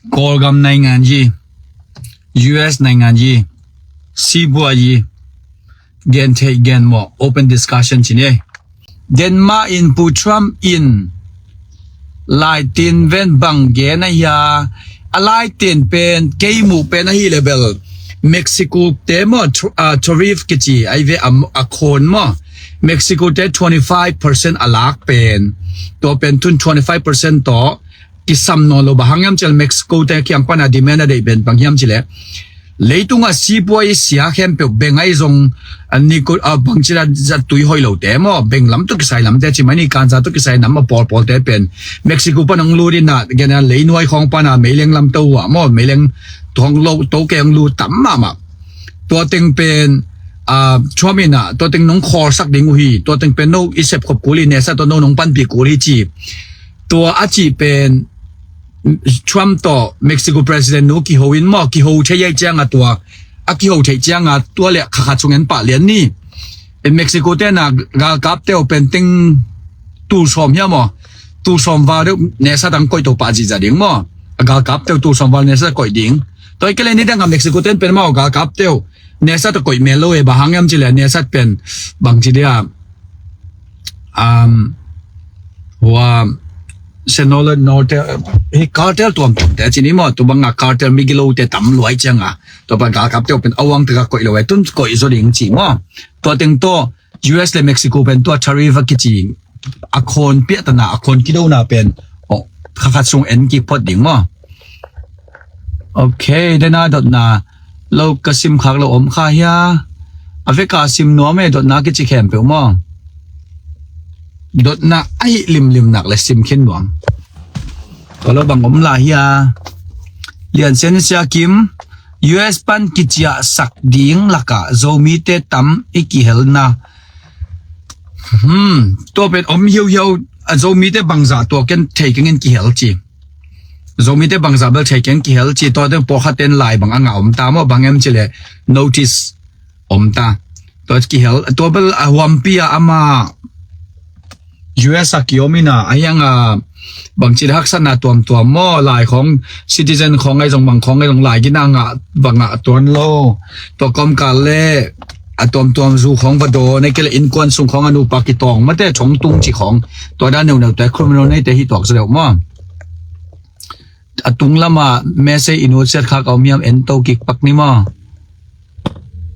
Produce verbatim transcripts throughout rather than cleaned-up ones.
Kawlgam naingan yi, U S naingan yi, sibuah yi, gen theih gen mawh, open discussion ci ni. Denmark in Pu Trump in laitin ven bang gen a hia, a laiten pen kei muh pen ahi le bel Mexico te maw, tr- ah, tariff kici ai ve a, a khawn maw, Mexico te twenty five percent a lak pen, tua pen tun twenty five percent tawh kisam nawn lo, bang hang hiam cih leh Mexico te kiang pana demand a deih pen bang hiam cih leh, leitung a sipuai sia khempeuh beng ai zong, a ni ko, a bang ci dan zat tui hoih lo te maw, beng lam tawh kisai lam te ci mai ni, kanza tawh kisai nam a pawlpawl te pen Mexico pan hong lut in a, gen a leinuai khawng pana meileng lam to uh a maw, meileng tuang lo to kei hong lut tam mahmah. Tua teng pen, ah, Trump in a, tua teng nong khawlsak ding uh hi, tua teng pen no i sepkhop kul hi, nesa tawh no nong panpih kul hi ci. Tua a cih pen Trump tawh Mexico President nu kiho in maw, kiho thei ai cianga tua, a kiho theih cianga tua le khakhat sung en pah lian ni. E Mexico tena galkap teu pen teng tul sawm hiam maw, tul sawm val deuh nesa tang koih to pah zihzah ding maw. A galkap teu tul sawm val nesa koih ding. Tua i kele ni dang a Mexico ten pen maw galkap teu nesat a koih mel lo e, bang hang hiam cih leh nesat pen bang ci dia, um, hua Sinaloa Norte, hi cartel tuamtuam te ci ni maw, tu bang a cartel mi gilo te tam luai cianga tua pan galkap teu pen awang teka koih lo e, tun koih zo ding ci maw. Tua teng tawh U S le Mexico pen tua tariff a kici a khawn piahtana, a khawn kidona pen, oh, khakhat sung en kik phot ding maw. Ok, dena dotna lo ka sim khak lo om kha hia? A veka sim nuam e, dotna kici khempeuh maw. Dotna ahi limlim nak le sim khin nuam. Tua lo bang om la hia? Lian Sen Sia Kim, U S pan kiciahsak ding laka Zomite tam i kihelna. Hmm, tua pen om hiauhiau, a Zomite bangzah tua ken thei keng in kihel ci. Zomite bangzah bel thei keng kihel ci, tua ten pawlkhat ten lai bang a ngah om ta maw, bang em ci le notice om ta. Tua kihel, tua bel a huampi a ama U S a kiom ina, a hiang a bangci le haksatna tuamtuam maw, lai khawng citizen khawng ai zong bang khawng ai zong lai gina ngah, va ngah tuan lo. Tua kawmkal le a tuamtuam zu khawng va dawn, a kei le innkuan sung khawng a nupa kitawng mate thong tung ci khawng. Tua dan neuneu te criminal neite hi tuak sa deuh maw. A tung lama message i nutsiat khak a om hiam en to kik pak ni maw.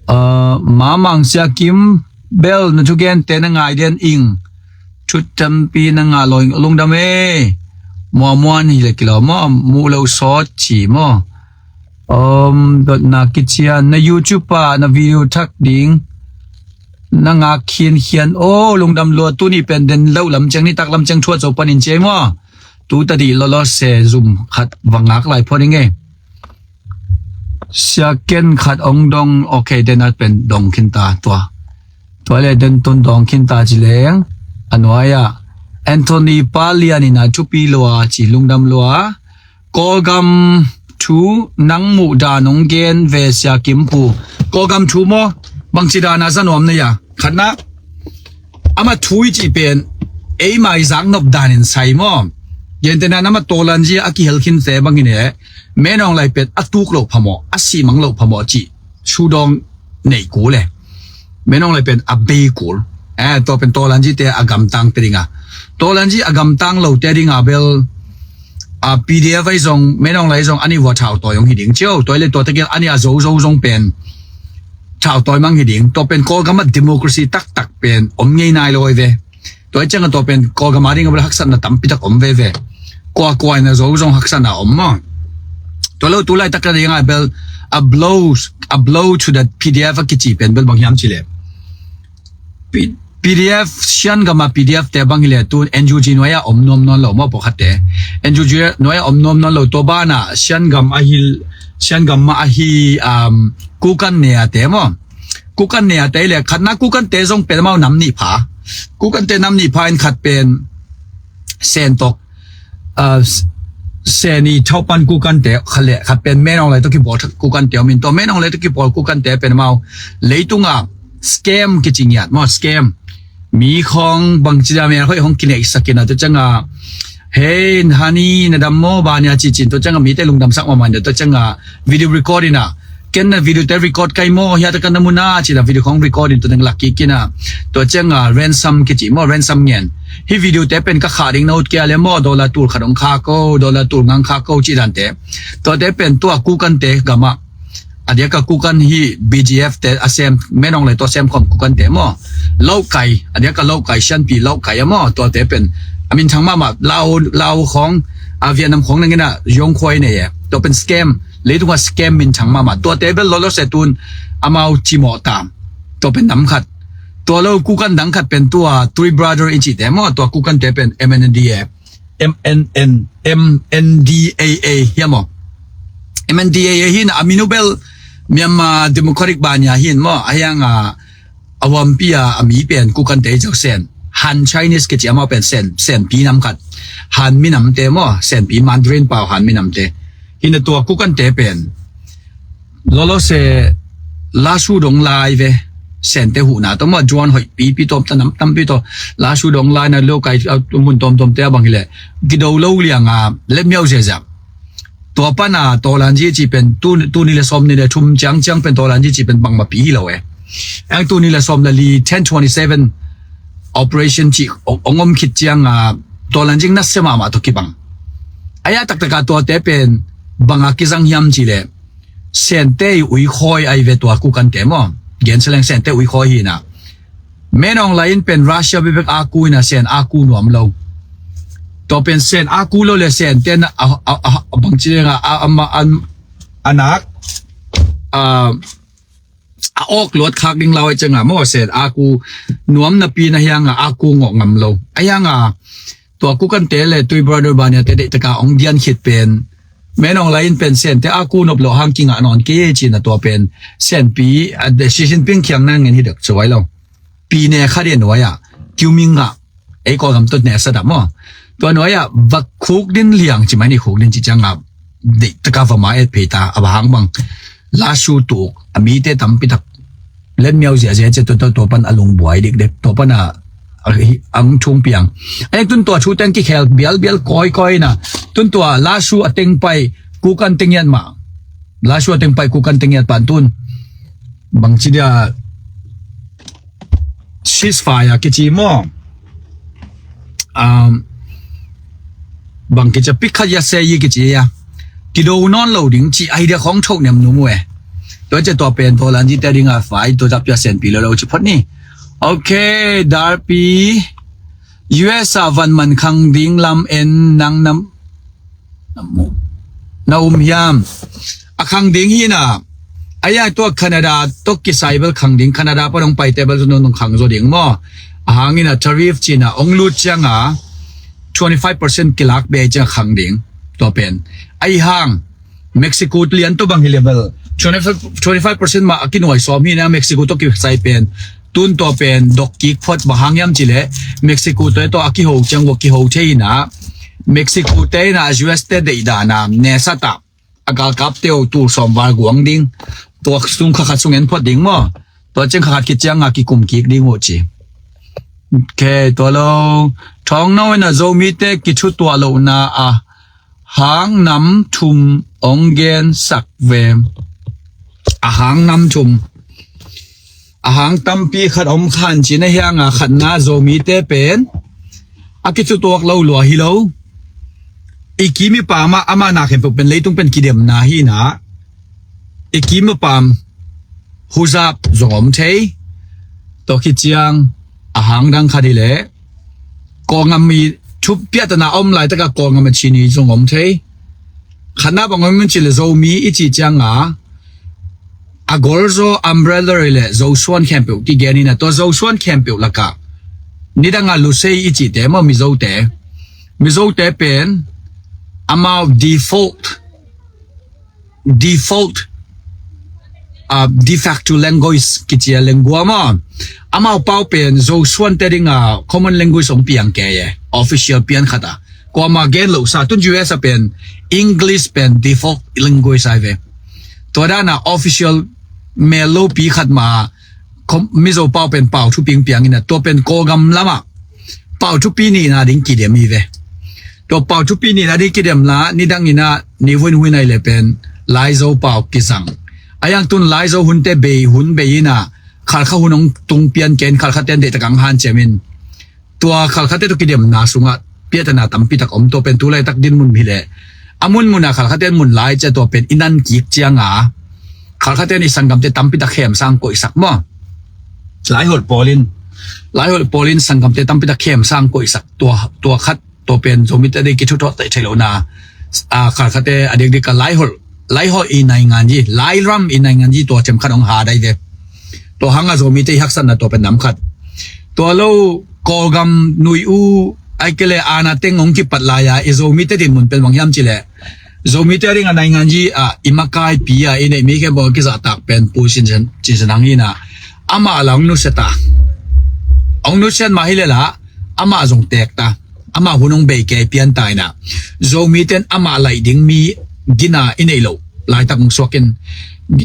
Ah, Mamang Sia Kim bel na thugente na ngai den ing. Thut tampi na ngah lo ing, lungdam e. Muamuan hi le kilo maw, muh lo sawt ci maw. Um, dotna kician na YouTube a na video thak ding na ngak khiankhian. Oh, lungdam lua, tuni pen den lo lamciang, nitak lamciang thuat zo panin ci ai maw. Tu tadih lolo se zum khat va ngak lai phot ing e. Sia ken khat ong dong, ok, den a pen dong khin ta tua. Tua le den tun dong khin ta ci leng. A nuai ah Anthony Pa Lian in a thupi lua ci, lungdam lua. Kawlgam thu nang muh dan ong gen ve Sia Kim Pu. Kawlgam thu maw, bangci dan a za nuam na hia? Khatna, ama thu i cih pen eima i zak nop dan in sai maw. Gentehna, ama Tawlanzi a kihel khinte bangin e, Menawng Lai pen a tuk loh phamawh, a sihmang loh phamawh cih sudawng neih kul e. Menawng Lai pen a bei kul. Eh, tua pen Tawlanzi te a gamtang te dinga, Tawlanzi a gamtang lo te dinga bel, a P D F ai zong, Menawng Lai zong, ani vua thau tawi zong hi ding cio. Tua ile tua tekel ani a zo zo zong pen thau tawi mang hi ding. Tua pen Kawlgam a democracy taktak pen om ngei nai lo ai ve. Tua i ciang a tua pen Kawlgam a ding a bel haksatna tampi tak om veve. Kua kua in a zo zong haksatna om maw. Tua lo tu laitak a ding a bel a blow, a blow to the P D F a kici pen bel bang hiam ci le. P-, P D F, Sian gam a P D F te bang hi le tu N U G nuai a om nuam nawn lo maw pawlkhat te. N U G nuai a om nuam nawn lo tua bana Sian gam a hi, Sian gam a hi, um, kukan ne a te maw. Kukan ne a te le khatna kukan te zong pen mau nam nih pha. Kukan te nam nih pha in khat pen Sen tok, ah, s-, Seni thaupan kukan te khat le khat pen Menawng Lai tawh kibawl kukan te om in tua Menawng Lai tawh kibawl kukan te pen mau leitung a scam kici ngiat maw, scam. Mi khawng bangci da mel hoih hong kineihsak in a tua ciang a, "Hey, honey, na dam maw, bania?" ci-in, tua ciangah mite lungdamsak mahmah in, tua ciangah video record in ah, "Ken na video te record kai maw, hiah takah na mu na?" ci-in ah video khawng record in, tua teng lak kik in ah, tua ciangah ransom kici maw, ransom ngen, "Hih video te pen ka khah ding na ut kei a leh maw, dollar tul khat hong khah ko, dollar tul nga hong khah ko," cih dante. Tuate pen tua Kokante gamah, a diakah Kokan hih B G F te a sem, Min Aung Hlaing tawh a sem khawm Kokante maw, Laukai, a diakah Laukai, Sianpi Laukai ah maw, tuate pen a minthang mahmah, Lao, Lao khawng, a Vietnam khawng nangin ah Yong Khoi nei e. Tua pen scam, leitungah scam minthang mahmah. Tuate bel lawlawse tun amau cimawh ta. Tua pen nam khat. Tua lo Kokan dang khat pen tua Three Brother i cihte maw, tua Kokante pen M N D A, M N N, M N D A A hiam aw? M N D A A hi in, a mi nu bel Myanmar Democratic bania hi in maw, a hiang a, a huampi a, a mi pen Kokante hi zo, Sen, Han Chinese kici, amau pen Sen, Senpi nam khat, Han minamte maw, Senpi Mandarin pau Han minamte. Hi in a tua Kokante pen lawlawse lasu dong lai ve. Sente huhna tawh maw, drone hoih pipi tawm, tanam tampi tawh lasu dong lai in a, Laukai, a, mun tawmtawmte a bang hileh kido lo liang a, let miau ziazia. Tua pan a Tawlanzi ci pen tu, tul nih le sawm nih le thum ciangciang pen Tawlanzi ci pen bangmah pi hi lo e. Eng tul nih le sawm le li, ten twenty-seven operation ci ong, ong om khit ciang a, Tawlanzi na sia mahmah tawh kibang. A ya taktak a tuate pen bang a kizang hiam cih leh, Sente i uikhawi ahi ve tua Kokante maw. Gen seleng Sente uikhawi hi in a. Min Aung Hlaing in pen Russia bebek a ku in a, Sen a ku nuam lo. Tua pen Sen a ku lo le Sente na a, a, a, a bangci ding a, a, a, a, a nak, a, a awk luat khak ding lau e ciang a maw, Sen a ku nuam napi in a hiang a, a ku ngawh ngam lo. A hiang a, tua Kokante le Three Brother bania te deih taka ong dian khit pen, Min Aung Hlaing in pen Sente a ku nop lo hang kingah nawn kei ci in a, tua pen Senpi, a, Xi Jinping kiang na ngen hi dek cuai lo. Pi ne kha dia nuai ah, kiuming ah, ei Kawlgam tawh ne sa dam maw. Tua nuai ah, va khuk din liang ci mai ni, khuk din ci ciang a, deih taka va ma et phei ta, a va hang bang. Lasu tuk, a mite tampi tak let miau ziazia ci, tua, tua, tua pan a lungbuai dikdek, tua pan a, a, ang thung piang. Ai, tun tua thu teng kikhel bialbial kawikawi in a, tun tua lasu a teng pai Kokante ngiat mah. Lasu a teng pai Kokante ngiat pan tun. Bangci dia ceasefire kici maw. Um, bang kici a, pikhat ya sei kici ya. Kido nawn lo ding ci idea khawng tho niam num uh e. Tua ci tua pen Tawlanzi te ding a fai, tua zap ya Senpi lo lo ci phot ni. Ok, Darpi. U S a van man khang ding lam en nang nam na um hiam? A khang ding hi in a, a ya tua Canada tawh kisai bel khang ding, Canada pan hong paite bel nong khang zaw ding maw. A hang in a tariff ci in a ong lut ciang a, twenty five percent kilak bei ciang khang ding. Tua pen. Ahi hang, Mexico lian tawh bang hi leh bel, twenty five percent mah a kinuai sawm hi in a, Mexico tawh kisai pen. Tun tua pen dok kik phot, bang hang hiam cih leh Mexico tawh, tawh a kiho ciang uh a kiho thei in a, Mexico te in a U S te deih dan a ne sa ta, a galkap te uh tul sawm val guang ding. Tua sung kha khat sung en phot ding maw. Tua ciang kha khat khit ciang a kikum kik ding uh ci. Ok, tua lo. Thawng no in a Zomite kithutuah lohna a hang nam thum ong gen sak ve. A hang nam thum. A hang tampi khat om khan ci in a, hiang a khatna Zomite pen a kithutuak lo lua hi lo. I kim i pam ah, ama na khempeuh pen leitung pen kidemna hi in a, i kim i pam huzap zong om thei. Tua khit ciang a hang dang khat hi leh Kawlgam i thupiahtana om laitak a Kawlgam a Chin i zong om thei. Khatna bang om in cih leh Zomi i cih ciang a, a golzaw umbrella hi leh Zosuan khempeuh kigen in a, tua Zosuan khempeuh lak ah nidang a Lusei i cihte maw, Mizote. Mizote pen amau default, default, ah, de facto language kici a lengua maw. Amau pau pen Zosuan te ding a common language ong piang kei e, official pian khat a. Kuama gen lo sa, tun U S a pen English pen default language ahi ve. Tua dan a official mel lopi khat mah, Mizo pau pen pau thupi ong piang in a, tua pen Kawlgam lam ah pau thupi nihna ding kidem hi ve. Tua pau thupi nihna ding kidemna, nidang in ah ni hun hun ai le pen Laizo pau kizang. A yang tun Laizo hunte bei, hun bei in ah Khalkha hun hong tung pian ken, Khalkha ten deihtak hong hanciam in. Tua Khalkhate tawh kidemna sungah piahtana tampi tak om. Tua pen tu laitak dinmun hi leh a munmun a Khalkhate mun lai ciah tua pen i nan kik cianga Khalkhate in i sanggamte tampi tak khemsang koihsak maw. Laiholh pawl in, Laiholh pawl in sanggamte tampi tak khemsang koihsak. Tua, tua khat, tua pen Zomite dei kithutuak thei, thei lohna, a, Khalkhate a dikdik a Laiholh, Laiholh i naingan ji, Lairam i naingan ji tua cem khat hong ha dai de. Tua hanga Zomite i haksatna tua pen nam khat. Tua lo Kawlgam nui u ai kele ana teng hong kipat lai a i Zomite dinmun pen bang hiam ci leh Zomite a ding a naingan ji a i makaipi a i neih mi khempeuh a kizahtak pen Pu Cin Sian, Cin Sian Hang hi na. Amah la hong nusia ta. Hong nusia mah hi leh la amah zong tek ta. Amah hun hong bei kei pian ta in ah Zomite in amah laih ding mi gina i neih loh laitak hong suak in.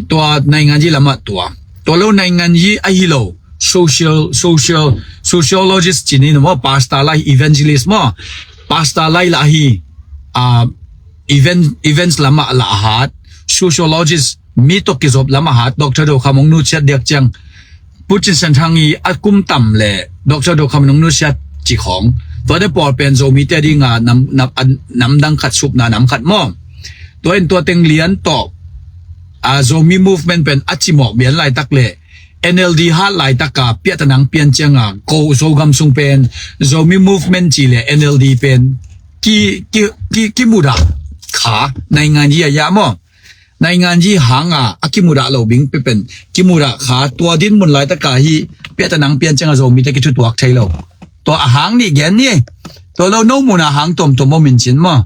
Tua naingan ji lamah tua, tua lo naingan ji ahi lo social, social, sociologist ci ni maw, pastor lai, evangelist maw, pastor lai lah hi, ah, event, events lamah lah a hat, sociologist, mi tawh kizop lamah a hat, Doctor Do Kham hong nusiat diak ciang, Pu Cin Sian Thang i a kum tam le Doctor Do Kham in hong nusiat ci khawng. Tuate pawl pen Zomite a ding a nam, nam, a namdang khat, supna nam khat maw. Tua in tua teng lian tawh, a, Zomi movement pen a cimawh bian laitak le N L D hat laitak a piahtana hong pian cianga ko Zogam sung pen Zomi movement ci le N L D pen ki, ki, ki, kimudah kha naingan ji a ya maw. Naingan ji hanga a kimudah lo bing pe pen kimudah kha. Tua dinmun laitak a hi piahtana hong pian cianga Zomite kithutuak thei lo. Tua a hang nih gen ni. Tua lo no mun a hang tuamtuam om in cin maw.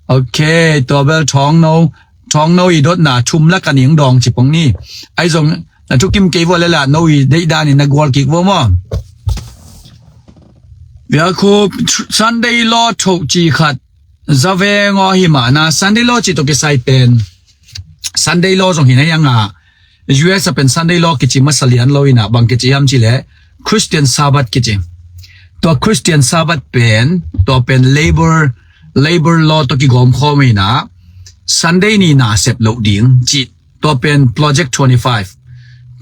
Ok, tua bel Thawng No, Thawng No i dotna thum lak a ning dawng ci pong ni. Ai zong na thukim kei vua le la no i deih dan in na gual kik vua maw. Viakhup, Sunday Law thoh ci khat zaveng aw hi mah na, Sunday Law ci tawh kisai pen Sunday Law zong hi na hiang a, U S a pen Sunday Law kici masa lian lo in ah bang kici hiam ci leh Christian Sabbath kici. Tua Christian Sabbath pen, tua pen labor, labor law tawh kigawm khawm in ah Sunday ni na sep loh ding ci. Tua pen Project twenty-five,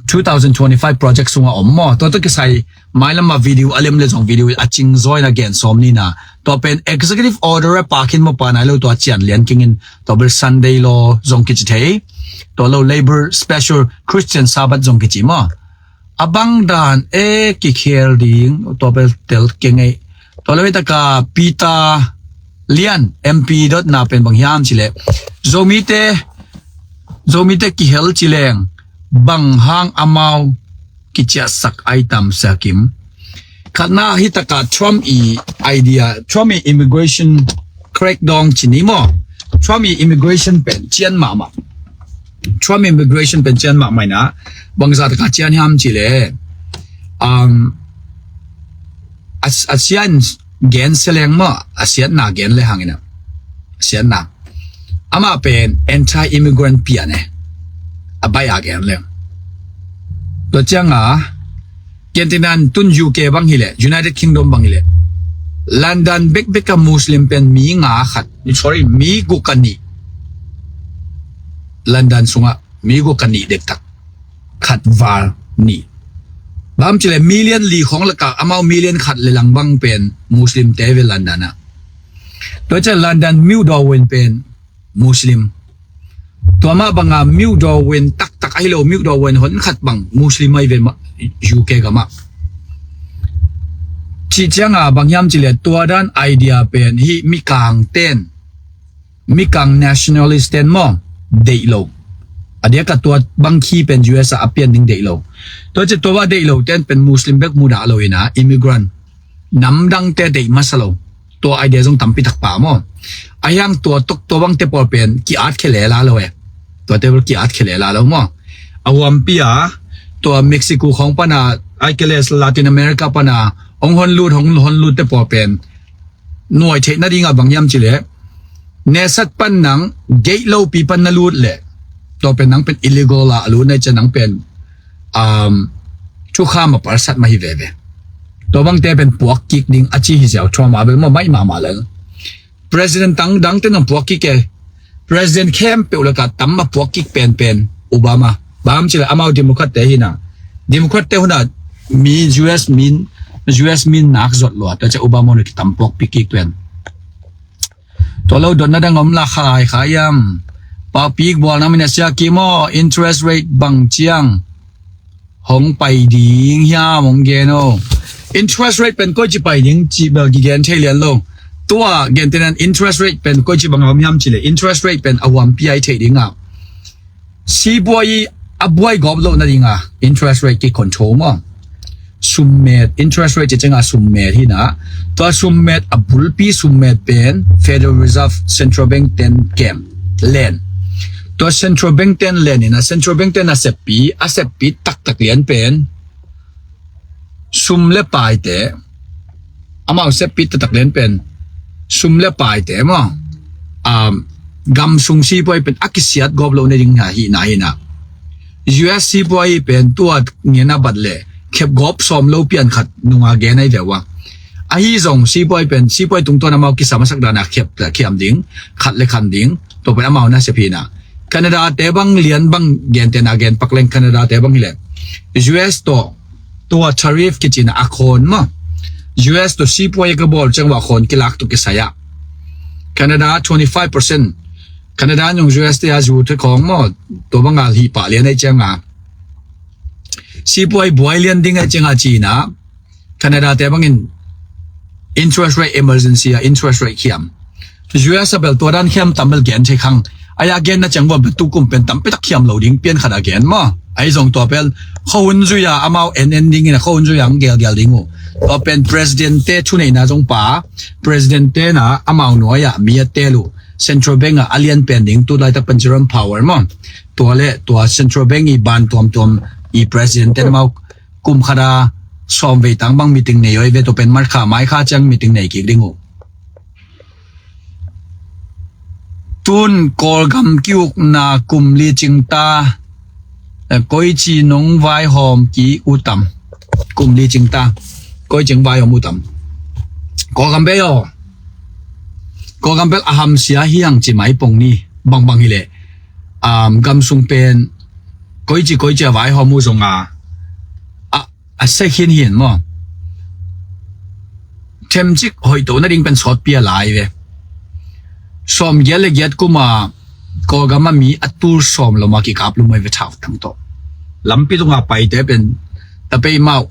two thousand twenty-five project sungah om maw. Tua tawh kisai mailam a video a lem le zong video a cing zaw in a gen sawm ni na. Tua pen executive order a pa khin maw pa nai lo tua cian lian kingin tua bel Sunday Law zong kici thei. Tua lo Labor Special Christian Sabbath zong kici maw. A bang dan e kikhel ding tua bel tel keng ei. Tua lo hi taka Peter Lian M P dotna pen bang hiam ci leh Zomite, Zomite kihel ci leng bang hang amau kiciahsak ai tam sia kim. Khatna hi taka Trump i idea, Trump i immigration crackdown ci ni maw. Trump i immigration pen cian mahmah. Trump immigration pen cian mahmah in ah bangzah taka cian hiam ci leh, um, a, a cian gen seleng maw, a siatna gen le hang in ah. A siatna. Amah pen anti-immigrant pian e. A baih a gen leng. Tua cianga Argentina tun U K bang hileh, United Kingdom bang hileh, London bekbek a Muslim pen mi nga khat, sorry, mi guk a nih. London sungah mi guk a nih dektak. Khat val nih. Bang ci leh million li khong lakah amau million khat le lang bang pen Muslim te ve London ah. Tua ciah London miudaw wen pen Muslim. Tua mah banga miudaw wen taktak ahi lo, miudaw wen hon khat bang Muslim ahi ve mah U K gamah. Cih cianga bang hiam ci leh tua dan idea pen hih mikang ten, mikang nationalist ten maw deih lo. A diaka tua bang khi pen U S a a pian ding deih lo. Tua ciah tua bah deih lo ten pen Muslim bek mudah lo in ah immigrant namdangte deih masa lo. Tua idea zong tampi takpa maw. A hiang tua tok tua bangte pawl pen ki-at khe lela lo e. Tuate pawl ki-at khe lela lo maw. A huampi a tua Mexico khawng pana, ai kei leh Latin America pana hong hon lut, hong hon lutte pawl pen nuai theih nadinga bang hiam ci leh nesat pan nang gate lopi pan na lut leh tua pen nang pen illegal a lut na i ciah nang pen um, thukham a palsat mah hi veve. Tua bangte pen puak kik ding a ci hi ziau Trump a bel maw mai mahmah lel. President tang dangte nong puak kik e. President khempeuh lakah tam a puak kik penpen Obama. Bang hang hiam cih leh amau Democrat te hi na. Democrat te hun ah mi U S min, U S min nak zot lua. Tua ciang Obama hun ah kitam puakpih kik pen. Tua lo dotna dang om la khai khai hiam. Paupik bual na min a sia kim aw, interest rate bang ciang hong pai ding hiam hong gen aw. Interest rate pen koici pai ding cih bel kigen thei lian lo. Tua gentehna in interest rate pen koici bang a om hiam cih leh interest rate pen a huampi a i theih ding a, sipuai a buai gawp loh nading a interest rate kicontrol maw. Summet, interest rate ci ciang a summet hi na. Tua summet a bulpi summet pen Federal Reserve, Central Bank ten kem len. Tua Central Bank ten len hi na, Central Bank ten a seppi, a seppi taktak lian pen sum le paite, amau seppi taktak lian pen sum le paite maw. Um, gam sung sipuai pen a kisiat gawp loh nading hi na, hi na. U S sipuai pen tua ngen a bat leh khep gawp sawm lo pian khat nung a gen ahi ve ua. Ahi zong sipuai pen sipuai tungtawn amau kisam a sak dan a khep khiam ding, khat le khan ding, tua pen amau na sep hi na. Canada te bang lian bang gentehna gen pak leng Canada te bang hi leh U S tawh tua tariff kici na a khawn maw. U S tawh sipuai ka bawl ciang ua khawn kilak tawh kisai a. Canada twenty five percent. Canada nung U S te a zu te khawng maw. Tua bang a hih pah lian ahi ciang a, sipuai buai lian ding ahi ciang a ci na. Canada te bangin interest rate emergency a interest rate khiam. U S a bel tua dan khiam tam bel gen thei khang. Ahi a genna ciang ua bel tukum pen tampi tak khiam lo ding pian khat a gen maw. Ahi zong tua pen khuahun zui a amau en en ding in a khuahun zui a ang gelgel ding uh. Tua pen president te thuneihna zong pa, president te na amau nuai a mi a tel uh. Central Bank a a lian pen ding tu laitak pen Jerome Powell maw. Tua le tua Central Bank i ban tuamtuam i president te na amau kum khat a sawm vei tang bang meeting nei uh hi ve, tua pen March kha, May kha ciang meeting nei kik ding uh. Tun Kawlgam ki-ukna kum li cing ta, eh, koici nong vaihawm kik uh tam. Kum li cing ta, koici nong vaihawm uh tam. Kawlgam bei aw. Kawlgam bel a hamsia hi hang ci mai pong ni. Bangbang hi leh, um, gam sung pen koici koici a vaihawm uh zong a, a, a sek hin hin maw. Themcik hoih to nading pen sawtpi a lai ve. Sawm giat le giat kum a Kawlgam a mi a tul sawm lo ma kikap lum ahi ve, thautang tawh. Lampi tung a paite pen Tapeimau,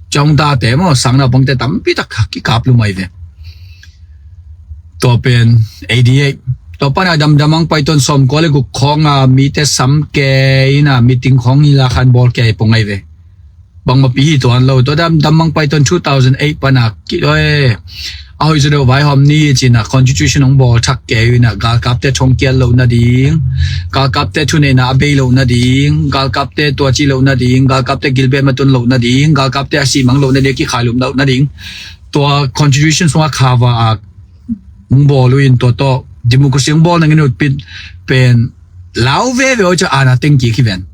Ciangtate maw, sang naupangte tampi tak kikap lum ahi ve. Tua pen A D A. Tua pan a damdam ang paitawn sawmkua le guk khawng a mite sam kei in a meeting khawng hi la khan bawl kei pong ahi ve. Bangmah pi hi tuan lo. Tua damdam ang paitawn two thousand eight pan a ki, oi, a hoih zaw deuh vaihawm ni ci in a constitution hong bawl thak kei in a galkapte thongkiat loh nading, galkapte thuneihna a bei loh nading, galkapte tuaci loh nading, galkapte gilbet matun loh nading, galkapte a sihmang loh nading, a kikhai lum loh nading. Tua constitution sungah kha va a hong bawl uh in tua tawh democracy hong bawl nangin utpit pen lau veve uh ca ana teng kik hi ven.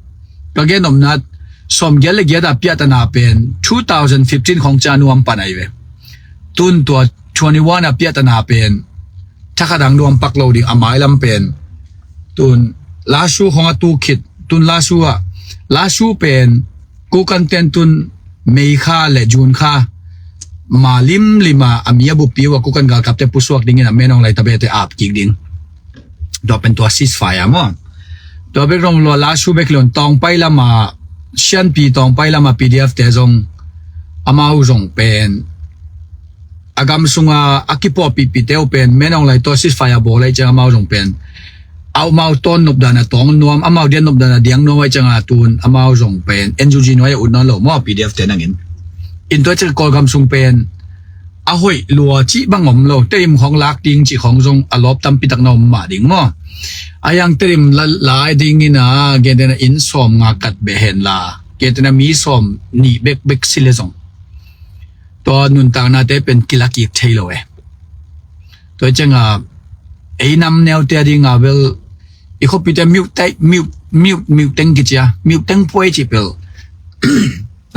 Ka gen omna sawm giat le giat a piahtana pen two thousand fifteen khawng ca nuam pan ahi ve. Tun tua twenty one a piahtana pen thakhat ang nuam pak lo ding a mailam pen. Tun lasu khawng a tu khit, tun lasu ah, lasu pen kukan ten tun May kha le June kha ma limlim a a mi a bupi uh a kukan galkapte pusuak dingin a menawng lai tabete ap kik ding. Tua pen tua ceasefire maw. Tua bek zong lua lasu bek lon tawngpai lama, Sianpi tawngpai lama P D F te zong amau zong pen a gam sunga a kipawlpihpihte uh pen menawng lai tua ceasefire bawl lai ciang amau zong pen amau tawn nopdan a tawng nuam, amau dian nopdan a diang nuam ai cianga tun amau zong pen N U G nuai a ut nawn lo maw, P D F te nangin. In tua ciang Kawlgam sung pen a hoih lua cih bang om lo, Tedim khawng lak ding cih khawng zong a lawp tampi tak na om mah ding maw. A yang Tedim lai dingin a gentehna inn sawm nga kat beh hen la, gentehna mi sawm nih bekbek si le zong tua nuntaknate pen kilakik thei lo e. Tua cianga ei nam neute a dinga bel i khuapite miuh tei, miuh, miuh, miuh teng kicia, miuh teng puai cih bel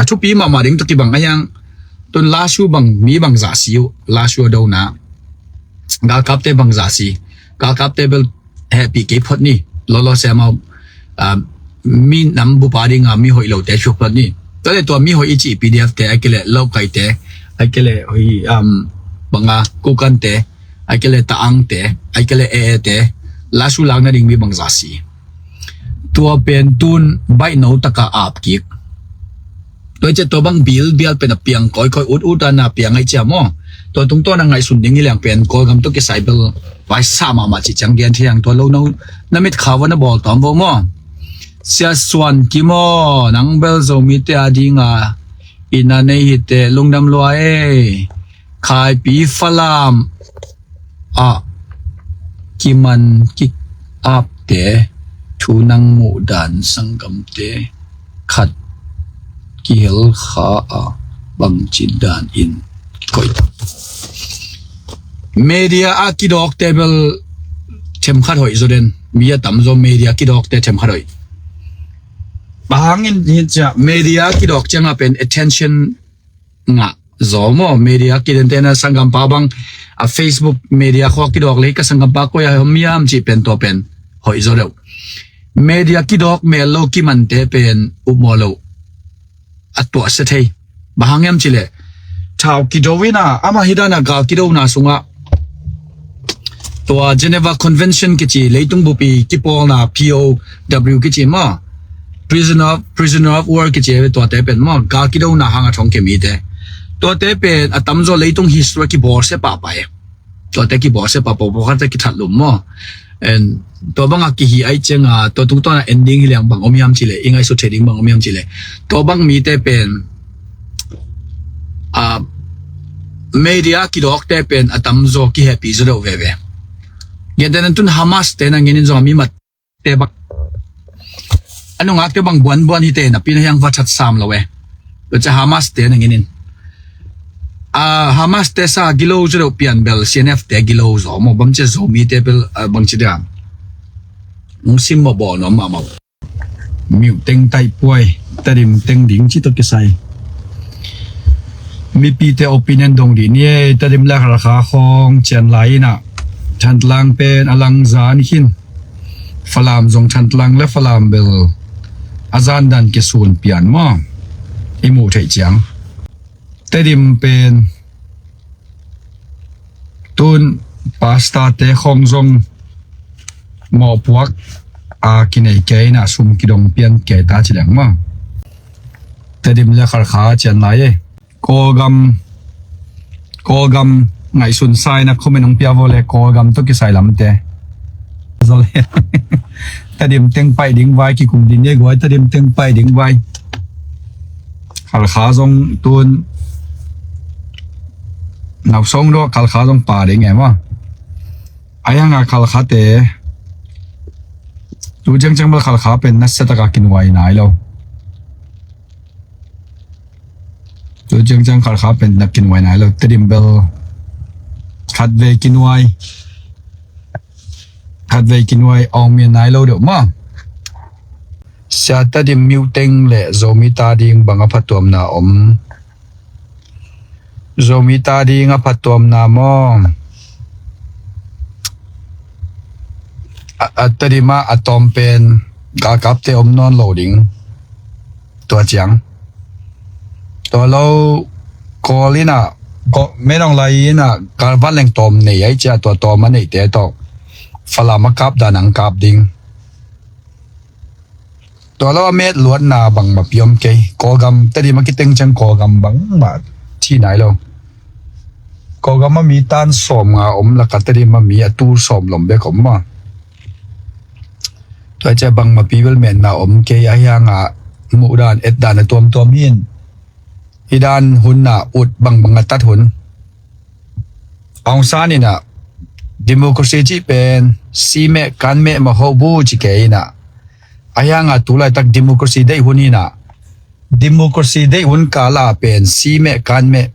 a thupi mahmah ding tawh kibang a yang tun lasu bang mi bang zah si uh, lasu a dona. Galkapte bangzah si? Galkapte bel hehpih kei phot ni. Lolo sema, ah, mi nam bupa dinga mi hoih lote thu phot ni. Tua le tua mi hoih i cih P D F te, a kile Lokaite, a kile hoih, um, banga Kokante, a kile Taangte, a kile E E te, lasu lak nading mi bangzah si? Tua pen tun baihno taka ap kik. Tua i ciah tua bang bil bial pen a piang kawikawi, ut ut a na piang ahi ciah maw. Tua tungtawn a ngaihsun ding hi leng pen Kawlgam tawh kisai bel vai sa mahmah cih ciang gen thiang. Tua lo no na mit kha va na bawl tawm vo maw. Sia Suan Kim aw, nang bel Zomite a dinga inn a nei hi teh lungdam lua e. Khaipi Falam ah kiman ki-apte thu nang muh dan sanggamte khat kihel kha a, bangci dan in kikoih? Media a kidawkte bel themkhat hoih zaw den. Mi a tamzaw media kidawkte themkhat hoih. Bang hangin hi ciah, media kidawk cianga pen attention ngah zaw maw. Media kidente na sanggampa bang a Facebook media khawk kidawk le ka sanggampa koi a om hiam cih pen tua pen hoih zaw deuh. Media kidawk mel lo kimante pen upmaw lo a tuahsia thei. Bang hang hiam cih leh thau kido ina, ama hi dana gal kidona sungah tua Geneva Convention kici, leitung bupi kipawlna, P O W kici maw, prisoner of, prisoner of war kici, tuate pen maw, gal kidona hanga thong kemite. Tuate pen a tamzaw leitung history kibawlsia pahpah e. Tuate kibawlsia pahpah, pawlkhatte kithatlum maw. And tua banga kihi ai cianga, tua tungtawna ending hi liang bang om hiam cih leh, i ngaihsut thei ding bang om hiam cih leh, tua bang mite pen, ah, media kidawkte pen a tamzaw kihehpih zaw deuh veve. Gentehna tun Hamas te na ngenin zong a mi matte bang, a nungakte bang buanbuan hite, napi na hiang va that sam lo e. Tua ciah Hamas te na ngenin, ah, Hamas te sa gilo zaw deuh pian bel C N F te gilo zaw maw, bang ciah Zomite bel, ah, bangci dia. Nung sim maw bawl nuam mahmah. Miuh teng taih puai, Tedim teng ding ci tawh kisai. Mipite opinion dong dih ni e. Tedim le Khalkha khawng cian lai inah, Thantlang pen a langzan khin. Falam zong Thantlang le Falam bel a zandan kisun pian maw, i muh theih ciang. Tedim pen tun pastor te khawng zong mawhpuak a kinei kei inah, sum kidong pian kei ta ci leng maw. Tedim le Khalkha cian lai e. Kawlgam, Kawlgam ngaihsun sa inah comment hong pia vo le, Kawlgam tawh kisai lamte. Zol e. Tedim teng paih ding vai kikum ding e guai, Tedim teng paih ding vai. Khalkha zong tun nausong dawh, Khalkha zong pa ding e maw. Ai hanga Khalkhate tu ciangciang bel Khalkha pen nasia taka kinuai nai lo. Tu ciangciang Khalkha pen na kinuai nai lo. Tedim bel khatvei kinuai, khatvei kinuai awngmian nai lo deuh maw. Sia, Tedim miuteng le Zomite ading bang a phatuamna om? Zomite ading a phatuamna maw? A, a Tedim ah a tawm pen galkapte om nawn lo ding. Tua ciang tua lo Kawl inah, Kawl, Menawng lai inah galvan leng tawm nei ai cia, tua tawm a neihte tawh Falam a kap dan ang kap ding. Tua lo a met luatna bangmah pi om kei. Kawlgam, Tedim a kiteng ciang Kawlgam bangmah thi nai lo. Kawlgam a mi tan sawm nga om laka Tedim a mi a tul sawm lom bek om maw. Tua cia bangmah pi bel metna om kei, a hianga muhdan etdan a tuamtuam hin. Hi dan hun ah ut bangbang a tat hun. Aung San inah democracy cih pen si meh kan meh mah hoh bu ci kei inah. A hianga tu laitak democracy deih hun inah, democracy deih hun kala pen si meh kan meh,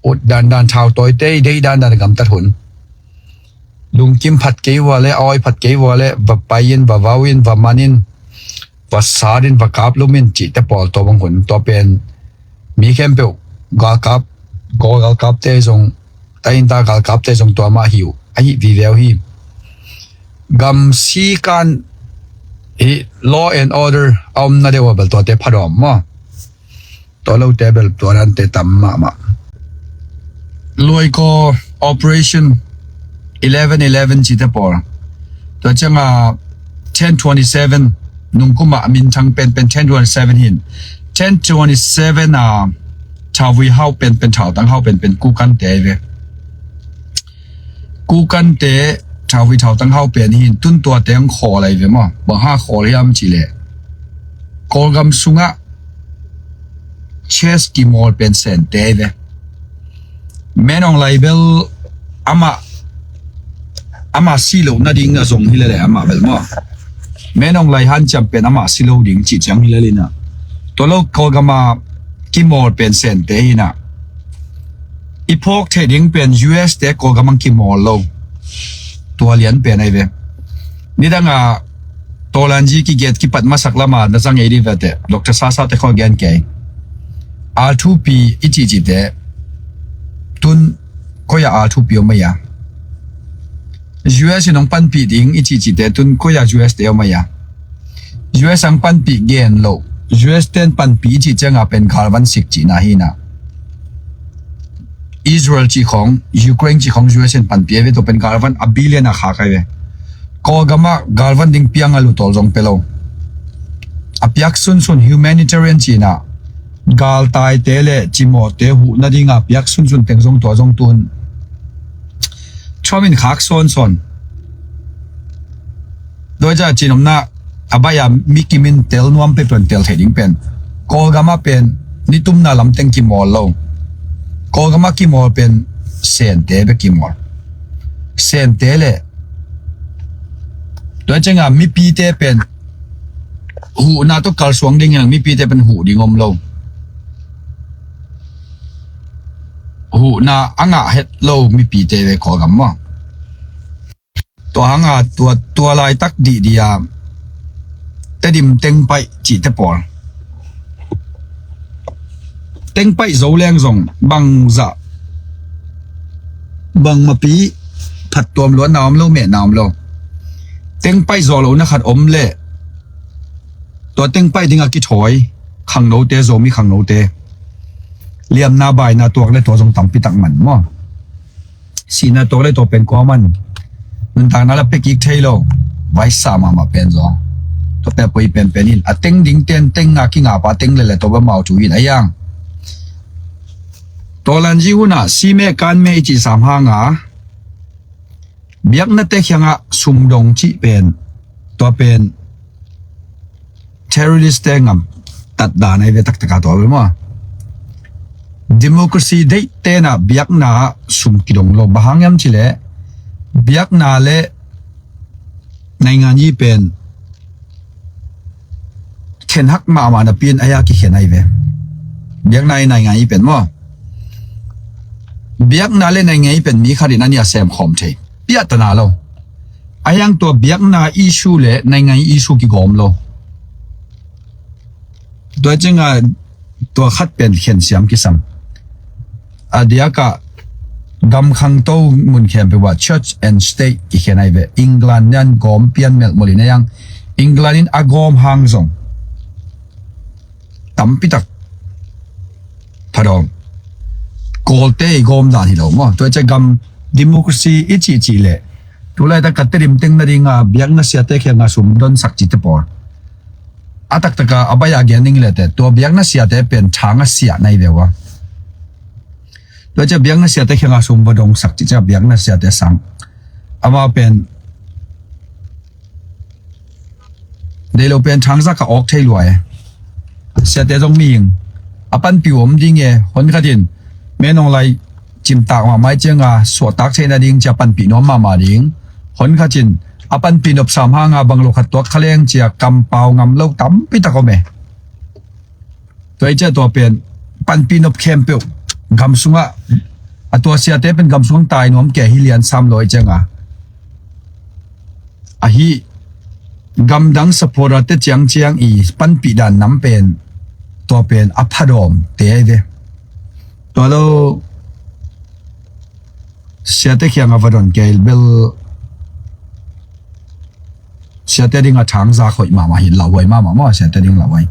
ut dandan, thau tawite deih dandan a gamtat hun. Lungkim phat kei vua le, awi phat kei vua le, va pai in, va vau in, va man in, va sat in, va kap lum in cihte pawl tua bang hun. Tua pen mi khempeuh galkap, Kawl galkapte zong, tainta galkapte zong tua mah hi uh. ahi vive uh hi. Gam sikan hi law and order a omna deuh a bel tuate phadawm maw? Tua lote bel tua dante tam mahmah. Luaiko operation eleven eleven cite pawl. Tua cianga ten twenty seven nungkuma minthang penpen ten twenty seven hin. Ten twenty seven a thauvui hau penpen thautang hau penpen kukante ai ve. Kukante thauvui thautang hau pen hin tun tuate ang khawl ai ve maw? Bang ha khawl hiam cileh Kawlgam sungah chest kimawl pen sente ai ve. Menong lai bel amah amah si lo nading a zong hi lele amah bel maw? Menong lai hanciam pen amah si lo ding cih ciang hi lele na. Tua lo Kawlgama kimawl pen sente hi na. I phawk thei ding pen U S te Kawlgam ang kimawl lo. Tua lian pen ai ve. Nidanga Tawlanji kiget kipat masak lama na zang ei di vete Dr. Sasa te khaw gen kei. Altupi i cihcihte tun koya altupi om aia. U S in hong panpih ding i cihcihte tun koya U S te om aia. U S ang panpih gen lo. U S ten panpih i cih cianga pen galvan sik cihna hi na. Israel cih khong, Ukraine cih khong U S in panpih ai ve, tua pen galvan a billion a khak ai ve. Kawlgamah galvan ding piang a lutawl zong pe lo. A piak sunsun humanitarian cihna galtaite le cimawhte huh nadinga piak sunsun teng zong tua zong tun Trump in khak sawnsawn. Tua ciah cinomna a baih a mi kimin tel nuam peuhpeuh in tel thei ding pen Kawlgamah pen nitumna lamteng kimawl lo. Kawlgamah kimawl pen sente bek kimawl. Sente le tua cianga mipite pen huhna tawh kalsuang ding hiang mipite pen huh ding om lo. Huhna a ngah het lo mipite ve Kawlgam maw? Tua hanga tua tua laitak dihdia Tedim tengpaih cihte pawl. Tengpaih zo leng zong bangzah bangmapi phattuam luatna om lo, mehna om lo. Tengpaih zawh lohna khat om leh tua tengpaih dinga kithawi khangnote, Zomi khangnote liamna baina tuak le tua zong tampi tak man maw? Sihna tuak le tua pen kua man? Nuntakna la pia kik thei lo. Vaisa mahmah pen zaw. Tua pia poi penpen in a teng ding ten teng a kingapa teng le le tua bamau thu in a yang. Tawlanji hunah sime kanme i cih sam hanga biaknate khiangah sumdong cih pen tua pen terrorist te ngam tatdan ai ve taktaka tua ve maw? Democracy deih tenah biakna sum kidong lo. Bang hang hiam cileh biakna le naingan yi pen khen hak mahmah napi in aya kikhen ai ve. Biakna i naingan yi pen maw? Biakna le naingan yi pen mi khat in a nih a sem khawm thei piahtana lo. A hiang tua biakna issue le naingan yi issue kigawm lo. Tua cianga tua khat pen khen siam kisam. A diakah gam khangto mun khempeuh ah church and state kikhen ai ve. England nian gawm pian melh molh in a hiang England in a gawm hang zong tampitak phadawm. Kawlte i gawm dan hi lo maw? Tua cia gam democracy i cihcih leh tulaitak ka Tedim teng nadinga biakna siate khianga sum donsak cihte pawl a taktaka a baih a gen ding lehte tua biakna siate pen thang a siah nai ve ua. Tua cia biakna siate khianga sum va dongsak cih cia biakna siate sang ama pen deih lo pen thangzak a awk thei lua e. Siate zong mihing a panpih uh om ding e. Hon khatin menong lai cimtak mahmah i cianga suahtak theihna ding cia panpih nuam mahmah ding. Hon khatin a panpih nop sam hanga bang lo khat tuak kha leng cia kampau ngam lo tampitak om e. Tua i cia tua pen panpih nop khempeuh gam sungah a tua siate pen gam sungah tai nuam ke hi lian sam lo i cianga ahi gamdang supporter te ciangciang i panpih dan nam pen tua pen a phadawm te ai ve. Tua lo Siate kiangah va don kei bel, siate dingah thangzak hoih mahmah hi, lauhuai mahmah maw, siate ding lauhuai.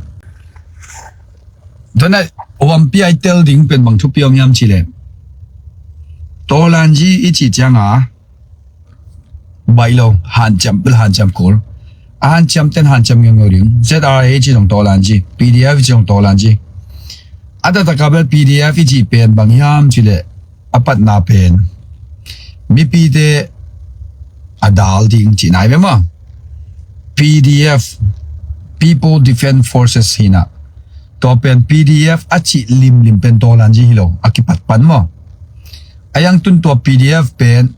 Tuanah huampi ai tel ding pen bang thupi om hiam cih leh, tawlanzi i cih ciangah baih lo, hanciam bel hanciam kul. A hanciam ten hanciam ngeungeu ding. Z R A i cih zong tawlanzi, P D F i cih zong tawlanzi. A taktakah bel P D F i cih pen bang hiam cih leh, a patna pen mipite a dal ding cihna hi ve maw. P D F, People Defense Forces hi-in ah, tua pen P D F a cih limlim pen tawlanzi hi lo, a kipat pan maw. A yang tun tua P D F pen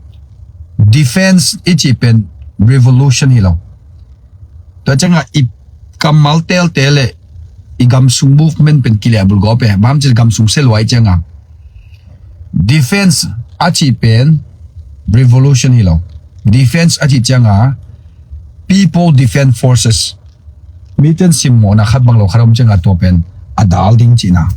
defense i cih pen revolution hi lo. Tua ciangah i kammal telte le i gamsung movement pen kilehbulh gawp e, bang hiam cih leh gamsung sia lua i ciangah. Defense a cih pen revolution hi lo. Defense a cih ciangah People Defense Forces. Mite'n simmawhna khat bang lo khat om ciangah tua pen a dal ding cihna.